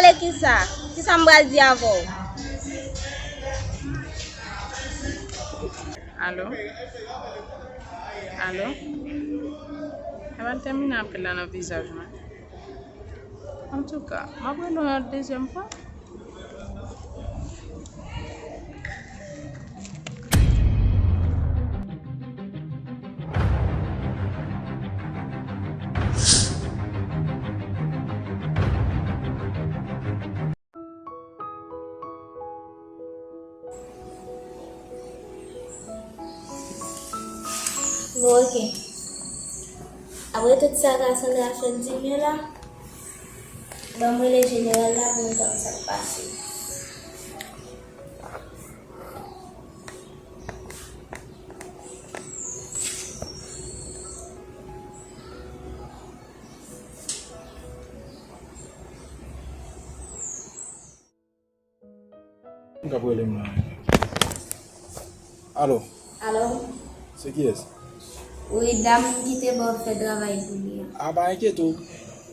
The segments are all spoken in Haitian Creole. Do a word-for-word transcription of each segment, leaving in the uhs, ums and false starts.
Pale kisa? Kisa m pral di avè w? Alo? Alo? Epa l tèmine apèl la nan vizaj mwen. Antouka, m ap rele w yon dezyèm fwa. Bon, oke. Apre tout sa gason de afè di m yo la, ban m rele jeneral la pou m konn sa k pase. M k ap rele m la. Alo? Alo? Se kiyès? Wi, dam ki te ba w fè travay pou li a. A, pa enkyete w.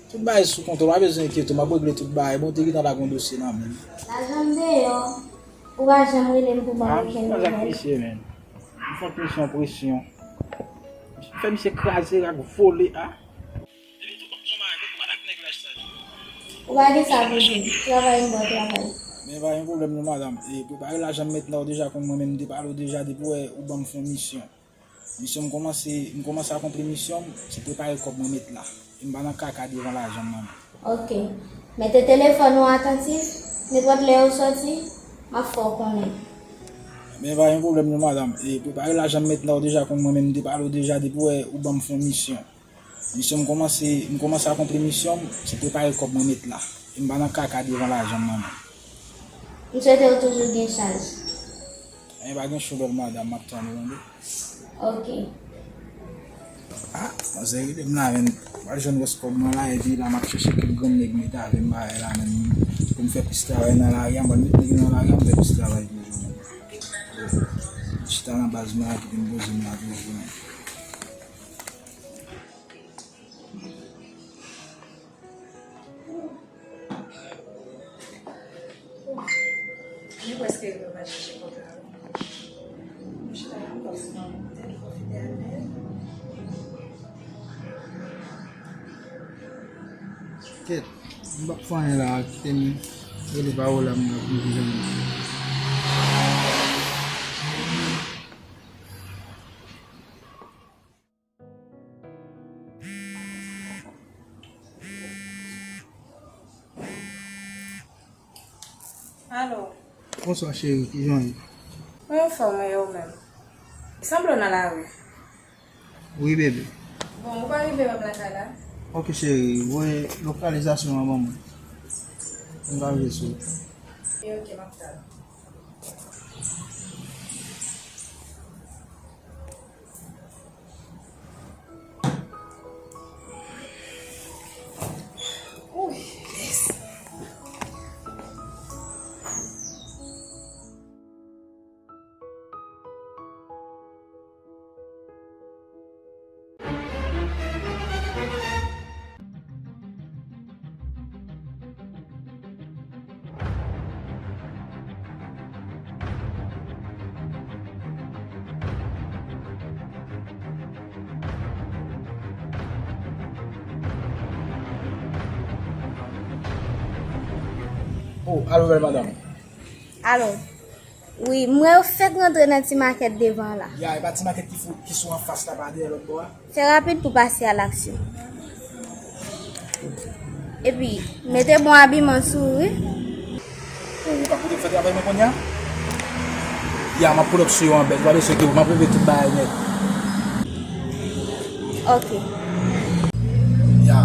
Tout bagay sou kontwòl, pa bezwen enkyete w, m ap regle tout bagay. Bon, te gentan la gen yon dosye nan men m. Lajan m deyò. Ou pa janm rele m pou ban m okenn nouvèl. Misye, men. M fè misye yon presyon. M fè misye kraze rak vole a. Depi tou kòb son bagay, ou pa t ak nèg laj sa tou. Ou pa gen sa pou di. Travay m bon travay. Men pa gen pwoblèm non, madanm. E prepare lajan m met la, ou deja konn mwen menm, m te pale w deja depi w wè ou ban m fè yon misyon. Misyon m kòmanse, m kòmanse akonpli misyon m, se prepare kòb mwen met la. E m pa nan kaka devan lajan m nan non. Oke. Mete telefòn ou atantif, nenpòt lè ou sòti, m ap fè w konnen. Men pa gen pwoblèm non, madanm. E prepare lajan m met la, ou deja konn mwen menm, m te pale w deja depi w wè ou ban m fè yon misyon. Misyon m kòmanse, m kòmanse akonpli misyon m, se prepare kòb mwen met la. E m pa nan kaka devan lajan m nan non. M swete w toujou gen chaj. Anyen pa gen cho bèl madanm, m ap tann ou tande. Oke. A, manzè rele m la menm. M pral jwenn rès kòb mwen la, epi la m ap chèche kèk grann nèg met avè m bagay la menm. Pou m fè plis travay nan lari a, m pral met nèg nan lari a, m fè plis travay toujou menm. M chita nan baz mwen la, kite m poze m la toujou menm. Li prèske rive, m al chèche kòb la. Mwen chita la, m panse nan tèt pwofite avè l. Kèt, m p ap fè anyen la, kite m rele pawòl la, m ap rive jwenn li. Alo. Bonswa cheri, kijan w ye? Mwen anfòm wi, e ou menm? Sanble w nan lari. Wi bebe. Bon, ou pa rive wè m lakay la? Ok cheri, voye lokalizasyon an ban mwen. M ka vle sou. Ok, m ap tann. Oh, alo, bèl madanm. Alo. Wi, m wè yo fèk rantre nan ti makèt devan an la. Ya, e pa ti makèt ki fou, ki sou anfas la, pa dèyè lòt bò a? Fè rapid pou pase a laksyon. Epi, mete bon abiman sou ou, wi. Ou, ou ka koute fè travay mwen kounye a? Ya, m ap pull up sou yo an bèt, ou pa bezwen enkyete w, m ap regle tout bagay nèt. Ok. Ya.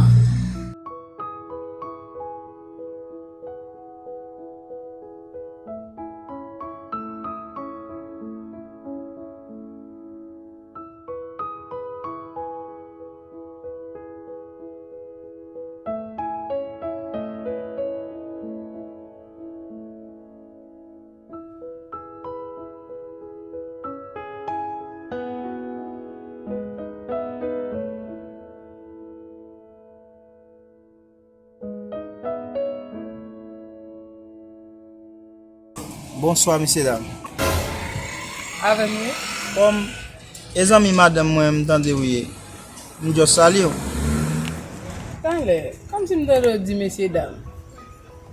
Bonswa, mesye dam. Avè m ye? Kòm e zanmi madanm mwen m tande w ye, m just salye w. Talè, kòmsi m tande w di mesye dam.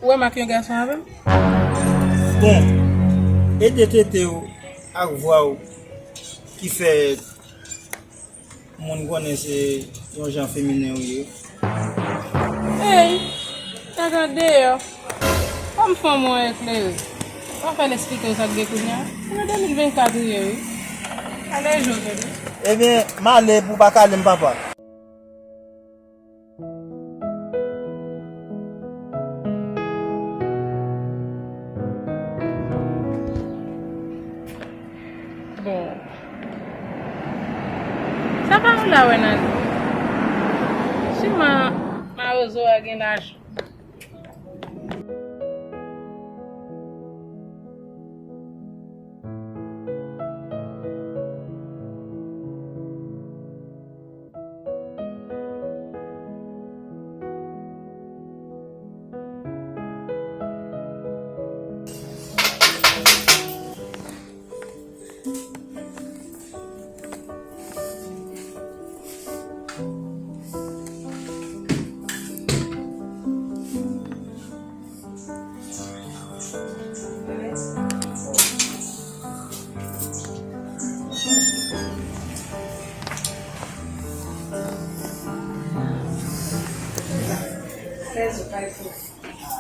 Ou wè m ak yon gason avè m? Bon, e de tete w ak vwa w ki fè moun konnen se yon jan feminen ou ye. Ey, nèg andeyò. Kòm fanm ou an eklere, pa fè l esplike w sa k gen kounye a. Se nan de mil vennkat ou ye, wi. Ale jwe, tande. Ebyen, m ale pou w pa kale m, papa. Bon. Sa pa ou la wè nan li. Siman mawozo a gen lajan.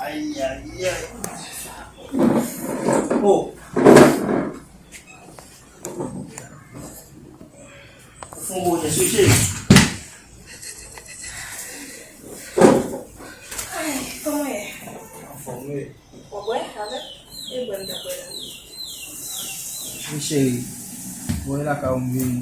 Ay, ay, ay. Oh. Ou fè yon bonè sou cheri. Ay, kòman w ye? Anfòm wi. W ap bwè avè m? E bwè m t ap bwè la. Wi cheri, bwè lakay ou m vini.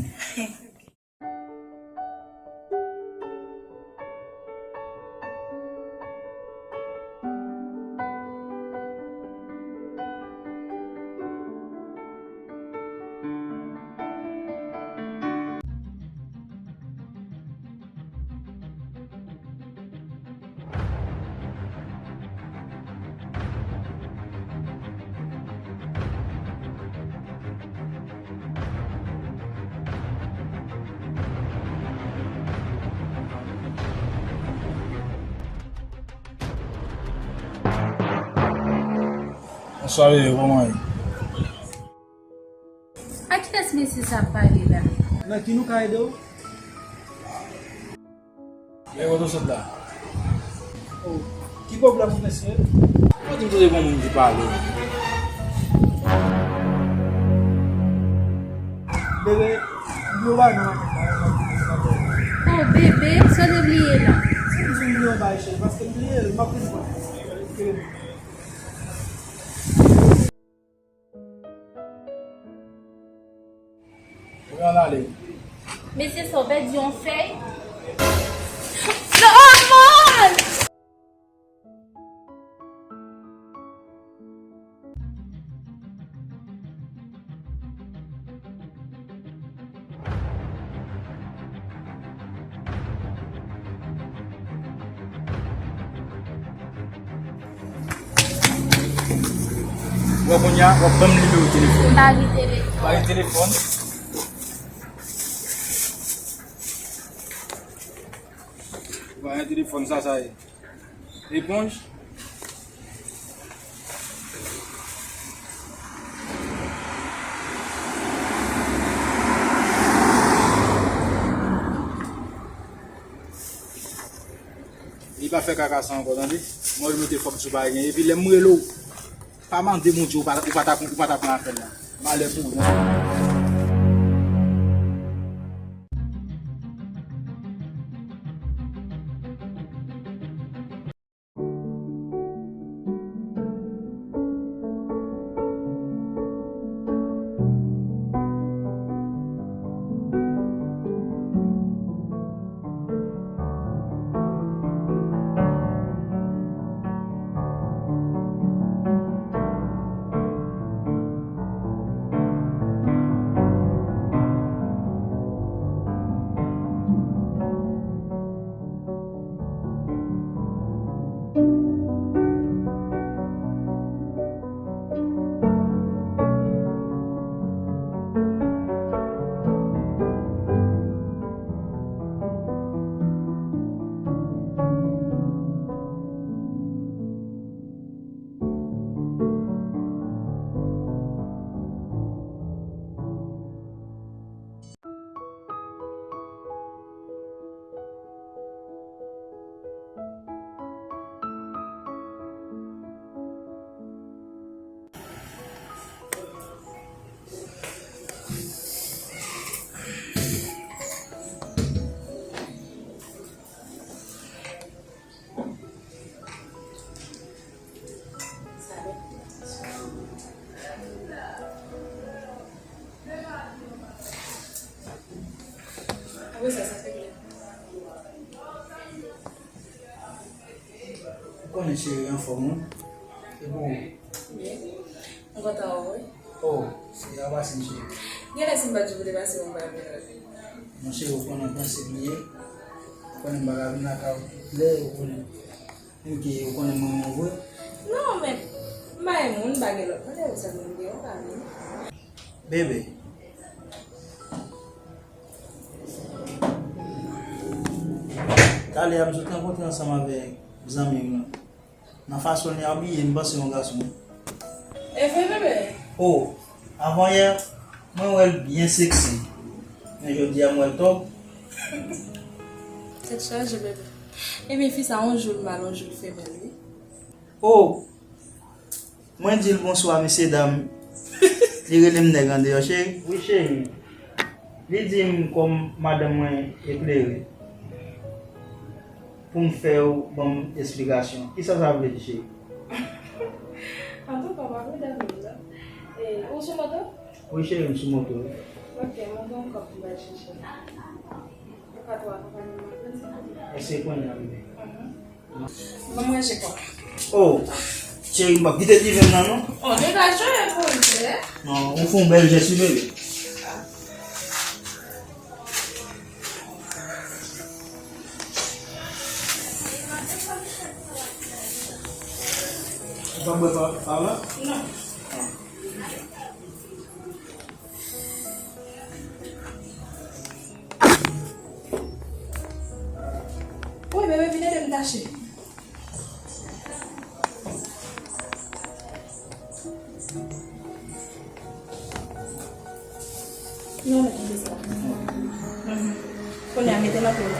Bonswa bebe, kòman w ye? A kilès mesye sa ap pale la? Nan ki nou ka ede w? E kote w sot la? Oh, ki pwoblèm ou mesye? Ou di m kote gon moun ki pale. Bebe, m bliye yon bagay nan makèt la. Oh, bebe, sa w te bliye la? Se m bliye yon bagay, cheri, paske m bliye l, m ap vin pran l. Kite m. Ou pral ale. Mesye sa w pèdi yon fèy. Norman! Bon, kounye a, w ap ban m nimewo telefòn. M pa gen telefòn. Ou pa gen telefòn? Ou pa gen telefòn, sa, sa ye. Eponj. Li pa fè kaka sa ankò, tande. Mwen remonte fòm sou pa gen. Epi lè m rele w, pa mande Bondye ou pa, ou pa ta, ou pa ta pran apèl la. Malè pou ou, tande. Cheri, anfòm, wi. E pou ou? Byen. M kontan wè w, wi. Oh, se a pase, cheri. Genlè si m pa t di w pou te pase, ou pa vin la. Monchè, ou konnen prensip li ye. Ou konnen m pa ka vin lakay ou tout lè, ou konnen. Menm ke ou konnen mwen renmen w vre. Non, men m pa renmen w, m pa gen lòt. Mande ou sa moun gen, ou pa vini. Bebe. Talè a m sot rankontre ansanm avèk zanmi m nan. Nan fason li abiye, m panse yon gason. E vre, bebe? Oh, avan yè, mwen wè l byen seksi. Men jodi a, m wè l tòg. Tèt chaje, bebe. Ebyen, fi sa, yon jou l mal, yon jou l femèl, wi. Oh! Mwen di l bonswa, mesyedam. Li rele m nèg andeyò, cheri. Wi, cheri. Li di m kòm madanm mwen eklere. Pou m fè w ban m esplikasyon. Kisa sa vle di, cheri? Antouka, w pa vle dòmi, non? E, ou sou moto? Wi, cheri, m sou moto, wi. Ok, mwen gen yon kòb pou m al chèche. Ou ka tou akonpanye m nan plezi. Èske kounye a, bebe? Mhm. Ban m ranje kòb la. Oh, cheri, m p ap kite diven m nan, non. Oh, degaje w, poze. Non, ou fè yon bèl jès, wi, bebe. Ou pa bwè pa, pa la? Non. Wi, bebe, vin ede m tache. Non, mete sa. Mhm. Kounye a, mete nan pye w.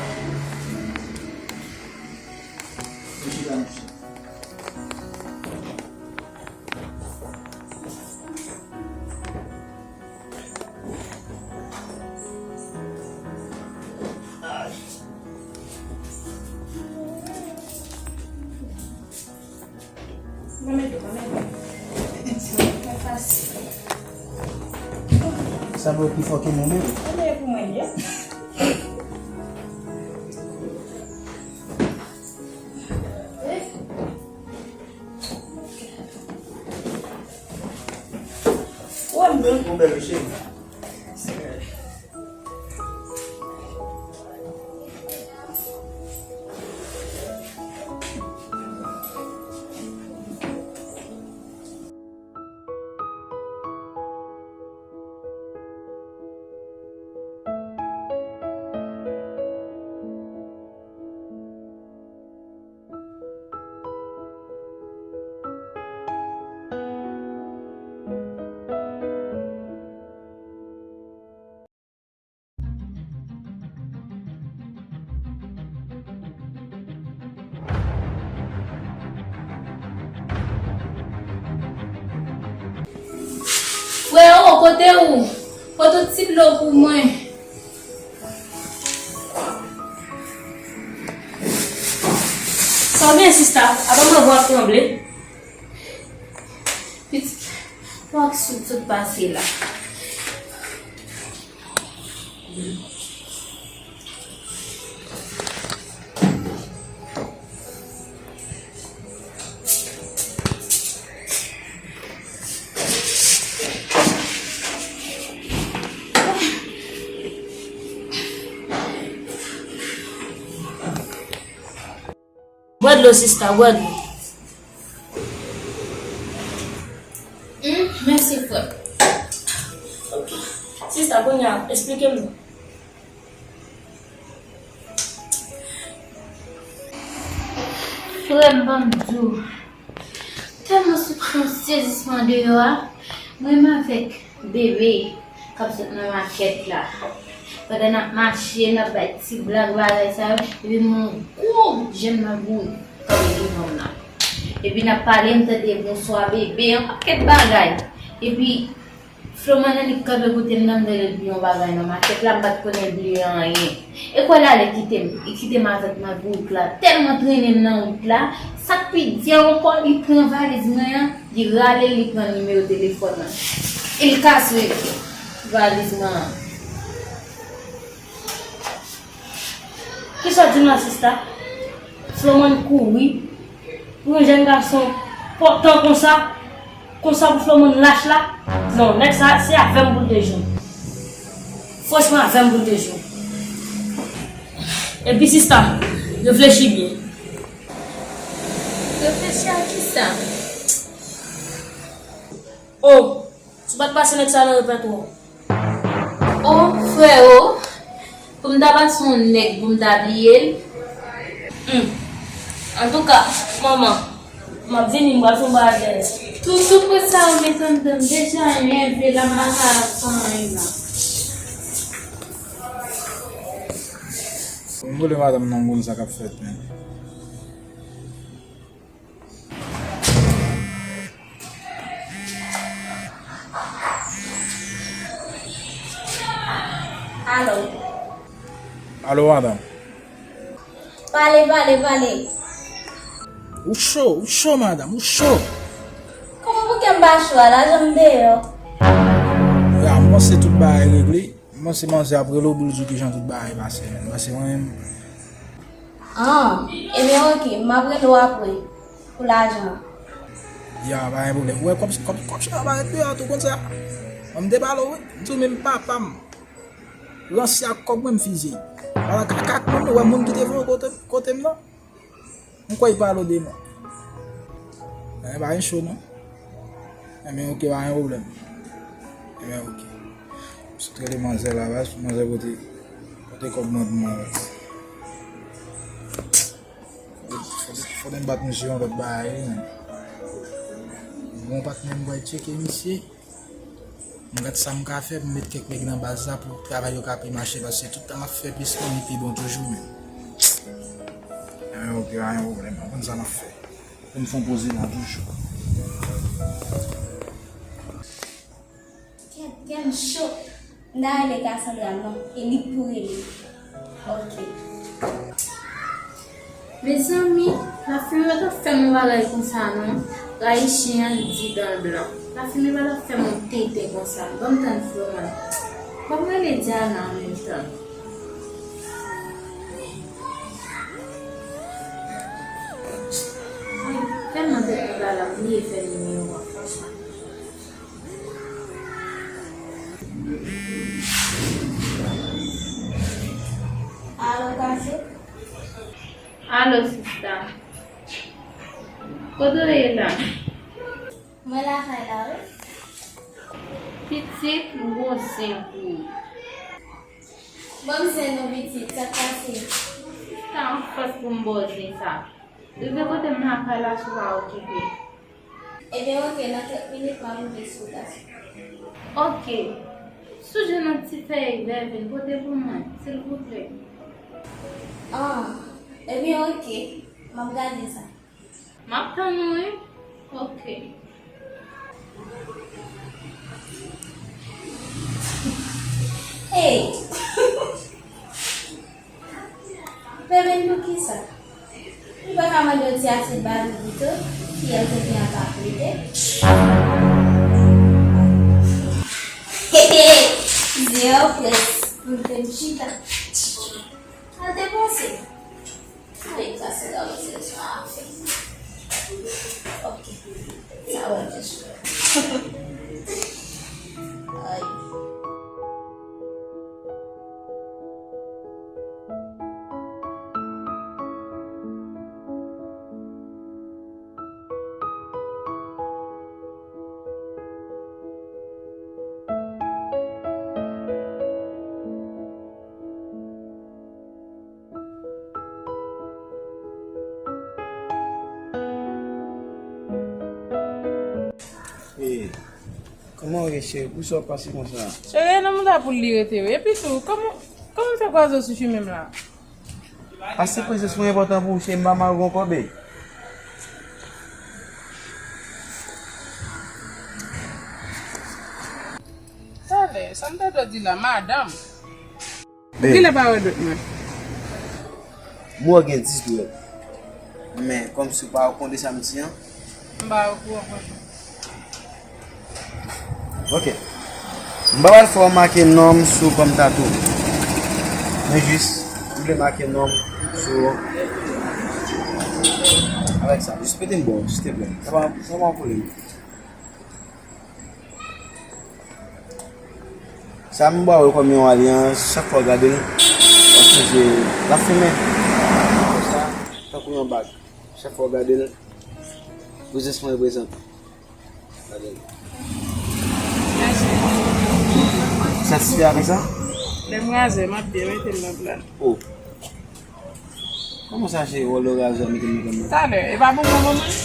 Mwen mete, mwen mete. Mwen fasil. Sa dwe pi fò ke mwen menm. Mwen mete pou mwen, byen. Ou wè m bèl? Ou bèl, wi, cheri. Freo, kote ou? Pote yon ti dlo pou mwen. Sa w gen, sista? Apa m wè w ap tranble? Pitit, w ak sou tout pase la. Bwè dlo, sista, bwè dlo. Hmm, mèsi, frè. Ok. Sista, kounye a, esplike m non. Frè m, ban m di w, tèlman sot nan sezisman deyò a, mwen menm avèk bebe k ap sot nan makèt la. Pandan n ap mache, n ap bay ti blag bagay sa yo, epi m wè yon gwo jèn magouy kanpe devan m nan. Epi n ap pale, m tande bonswa bebe, yon pakèt bagay. Epi Flomàn li kanpe kote m nan, m tande l bliye yon bagay nan makèt la, m pa t konnen l bliye anyen. E kwè l ale kite m, li kite m avèk magouy la, tèlman trennen m nan wout la, sa k pi di a ankò, li pran valiz mwen an, li rale l, li pran nimewo telefòn nan. E li kase valiz mwen an. Kisa w di m la, sista? Flomàn kouri. Pou yon jèn gason pòtan konsa, konsa pou fè yon moun lach la, non, nèg sa, se avè m pou l te jwe. Franchman, avè m pou l te jwe. Epi, sista, reflechi byen. Reflechi a kisa? Oh, si w pa t pase nèg sa nan repètwa w. Oh, freo, pou m ta pase yon nèg pou m ta bliye l. Hmm. Antouka, manman, m ap vini, m pral fè yon bagay dèyè. Tout soufrans sa yo met anndan m deja, nève la, m pa ka ap fè anyen la. M vle madanm nan konn sa k ap fèt, men. Alo. Alo, madanm. Pale, pale, pale. Ou cho, ou cho, madanm, ou cho. Kòman pou kè m pa cho a? Lajan m deyò. Ya, m panse tout bagay regle. M panse manzè ap rele w pou l di w kijan tout bagay pase, men. Paske mwen menm, Ah, ebyen, oke, m ap rele w apre pou lajan an. Ya, pa gen pwoblèm. Ou wè kòb, kòb, kòb sa pa ret deyò a tou, konn sa. Ban m depale w, wi. M di w menm papa m. Ranse ak kòb mwen, m fizye. Pale kaka ak moun, ou wè moun ki te voye w kote, kote m nan. M kwè y pale w de mwen. Men pa gen cho non. Enben oke, pa gen pwoblèm. Enben oke. M sot rele manzè la, baz, pou manzè pote, pote kòb mwen pou mwen, baz. Fòk, fòk, fòk m bat misye yon lòt bagay, wi, men. Bon, patnè m pral tcheke misye. M gad sa m ka fè pou m met kèk nèg nan baz la pou travay yo ka pi mache, paske tout tan m ap fè plis moun, li pi bon toujou, men. Anyen oke, anyen pwoblèm, m konn sa m ap fè. Pou m fè yon poze la toujou. Kèt, kè m cho. M ta rele Cassandra non, e li k pou rele. Ok. Mezanmi, lafimen pa t ap fè m yon bagay konsa non. Rayi chen an di dan l blan. Lafimen pa t ap fè m yon tenten konsa. Ban m tann Flo mwen. Ban m rele Diana an menm tan. Tèlman tèt mwen pa la, m bliye fè nimewo a, franchman. Alo, Kafou? Alo, sista. Kote w ye la? Mwen lakay la, wi. Pitit, m gon zen pou ou. Ban m zen non, pitit, sa k pase? Sista, anfòs pou m ba w zen sa. Rive kote m lakay la, si w pa okipe. Ebyen, oke, nan kèk minit, m ap rive sou plas. Oke. Si w jwenn yon ti fèy vèvin, pote pou mwen, silvouplè. Ah, ebyen, oke. M ap gade sa. M ap tann ou, wi. Oke. Hey! Vèvin, poukisa? M pa ka mande yon ti asid bari pito, fiyèl kote an pa plede. Hehe! Zero près, m fè m chita. Al depanse. Ay, sa se la seleksyon a fè. Ok. Sa wè jis. Ay. Hey, kòman w ye, cheri? Poukisa w ap pase konsa? Cheri, e nan mouda poul li rete, wi. Epi tou, kòman, kòman m fè kwaze w sou chimen m la? Pase prezans mwen enpòtan pou ou, cheri, m pa mal gon kòbe. Talè, sa m ta dwe di la, madanm? Kilè pa wè dwèt mwen? Mwen gen dis dwèt. Men, kòmsi w pa okouran de sa m di an. M pa okouran, franchman. Ok. M pa pral fè w make non m sou kò m tatou. Men jis, m vle make non m sou. Avèk sa, jis pete m bò, silteplè. Sa pa, sa pa yon pwoblèm. Sa m ba w kòm yon alyans, chak fwa w gade l, w ap sonje l ap fimen. Konsa, tankou yon bag. Chak fwa w gade l, prezans mwen reprezante. Gade l. Satisfè avèk sa? Lè m razè, m ap byen mete l nan pla. Oh. Kòman sa, se wòl razè mete l nan pla? Talè, e pa bonbon ban mwen?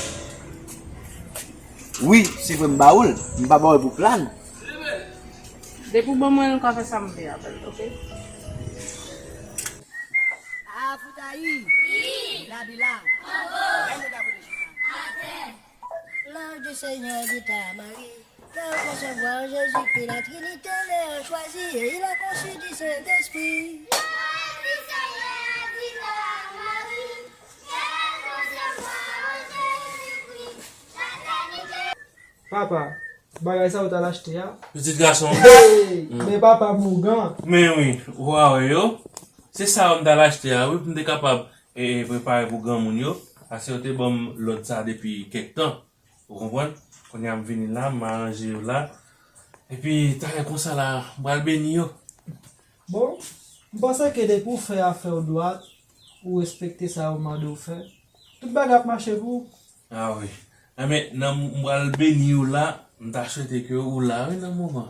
Wi, se vre m ba ou l, m pa ba ou l pou pla n. Depi w ban mwen l, m ka fè sa m vle avè l, oke? Ah, Foutayi! Wi! Labila! Bravo! Bay mwen ta kote chita. Atè! L'ange du Seigneur dit à Marie, qu'elle concevra en Jésus-Christ la Trinité le choisi, et il a conçu du Saint-Esprit. L'ange du Seigneur dit à Marie, qu'elle concevra en Jésus-Christ la Trinité. Papa, bagay sa ou t al achte a? Pitit gason. Hey, men papa m ougan. Men wi, ou pa wè yo? Se sa yo m t al achte a, wi, pou m te kapab e, e prepare pou granmoun yo, paske yo te ban m lòd sa depi kèk tan. Ou konprann? Kounye a m vini la, m aranje yo la. Epi, talè konsa la, m pral beni yo. Bon, m panse ke depi w fè afè w dwat, ou respekte sa yo mande w fè, tout bagay ap mache pou ou. Ah wi. Enben, nan m pral beni yo la, m ta swete ke ou la, wi, nan moman.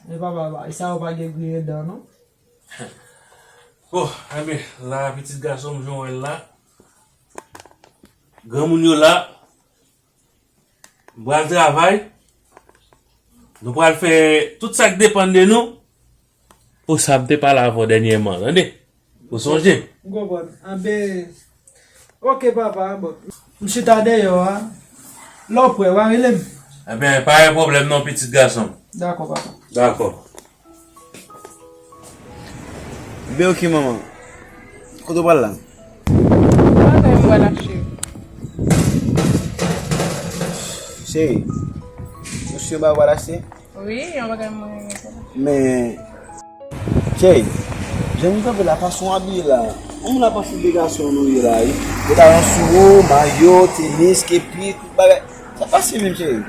E papa, e sa yo pa gen griyen dan, non? Bon, enben, la, pitit gason m, jan w wè l la. Granmoun yo la. M pral travay. Nou pral fè tout sa k depann de nou. Pou sa m te pale avè w dènyèman, tande? Ou sonje? M konprann. Anben, oke, papa, bon. M chita deyò a. Lè w prè, w a rele m. Enben, pa gen pwoblèm non, pitit gason m. Dakò, papa. Dakò. Enben, oke, manman. Kote w pral la? Bagay m pral achte. Cheri, ou si w bagay w pral achte? Wi, yon bagay mwen renmen fè. Men, cheri, jan nou kanpe la, fason w abiye la, yon moun ap panse de gason nou ye la, wi. Pantalon sou ou, mayo, tenis, kepi, tout bagay. Sa pase menm, cheri.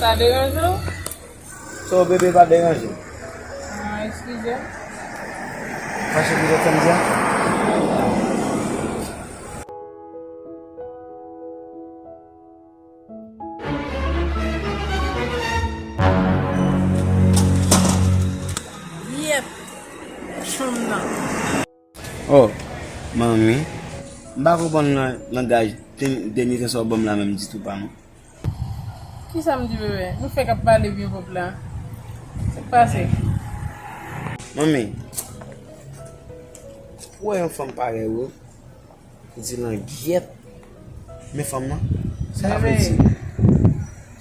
Sa deranje w? So, bebe, pa deranje. Ah, eskize. Fache pou zòt sa m di a? Yèp. Chanm nan. Oh, manmi, m pa konprann lan-, langaj dènye tan sa w ban m la menm ditou pa mwen. Kisa m di, bebe? Nou fèk ap pale byen pwòp la. Sa k pase? Manmi, ou wè yon fanm parèy ou, ou di langyèt, men fanm nan, sa l ap vle di?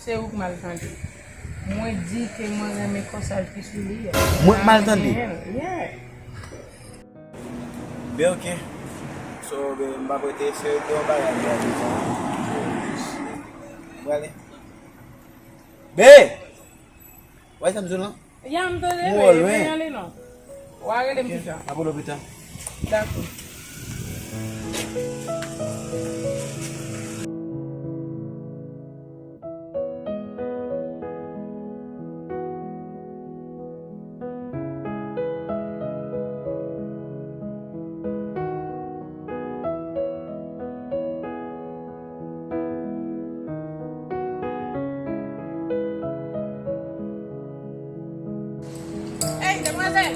Se ou k mal tande. Mwen di ke mwen renmen kòsaj ki sou li a. Mwen k mal tande? Yeah. Ben, oke. So, ben, m p ap rete, se yon bagay m pral bezwen. M prale. Be! Wè sa m di w lan? Ya, m tande, men ale non. W a rele m pita. N ap rele w pita. Dakò. Ey, demwazèl!